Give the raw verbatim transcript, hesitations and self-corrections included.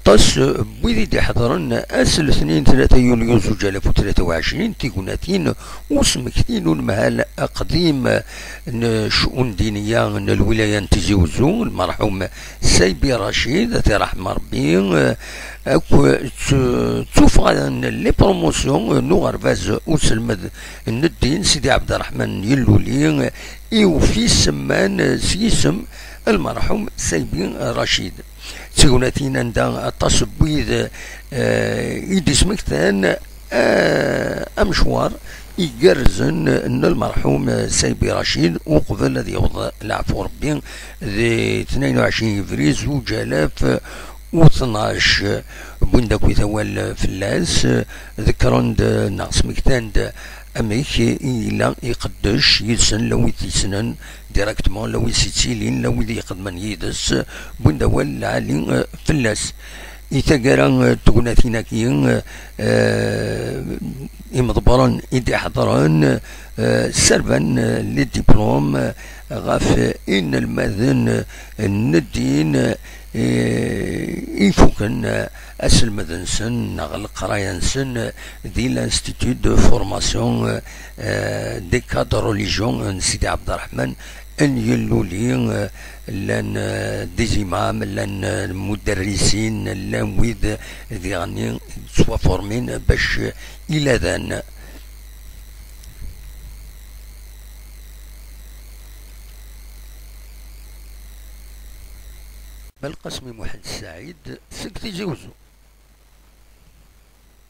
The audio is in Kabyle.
Aṭas n wid i d-iḥeḍren ass n letnin tlata yulyu zuǧ alaf u tlata u ɛecrin, tignatin usmekti n unemhal aqdim n ccun diniya n lwilaya n Tizi Uzzu, lmerḥum Saybi Racid, ad t-iṛḥem Ṛebbi, akk d tuffɣa n les promotions n uɣerbaz uselmed n ddin Sidi Ɛebderreḥman Yelluli, i ufisemman s yisem lmerḥum Saybi Racid. D tignatin anda aṭas n wid, eh, i d-ismektan, eh, amecwar igerrzen n lmerḥum Saybi Racid uqbel ad yaweḍ leɛfu Ṛebbi di tnayen u ɛecrin yebrir zuǧ alaf u tnac. Wwin-d akkit awal fell-as, ḍekkren-d neɣ smektan-d amek i yella iqeddec yid-sen, la wid t-yessnen directement, la wid s-yettilin, la wid ixeddmen yid-s, wwin-d awal lɛali, eh, fell-as. I taggara, eh, n tegnatin-agi, eh, imḍebbren i d-iḥeḍren, eh, sserban, eh, les diplômes, eh, ɣef inelmaden, eh, n ddin, eh, ifuken, eh, aselmed-nsen neɣ leqraya-nsen, eh, di l'Institut de formation, eh, eh, des cadres religieux n Sidi Ɛebderreḥman n Yelluli, eh, llan, eh, des imams, llan, eh, muderrisin, llan wid diɣen i yettwaformin bac i ladan. Belqasem Muḥend Saɛid seg Tizi Uzzu.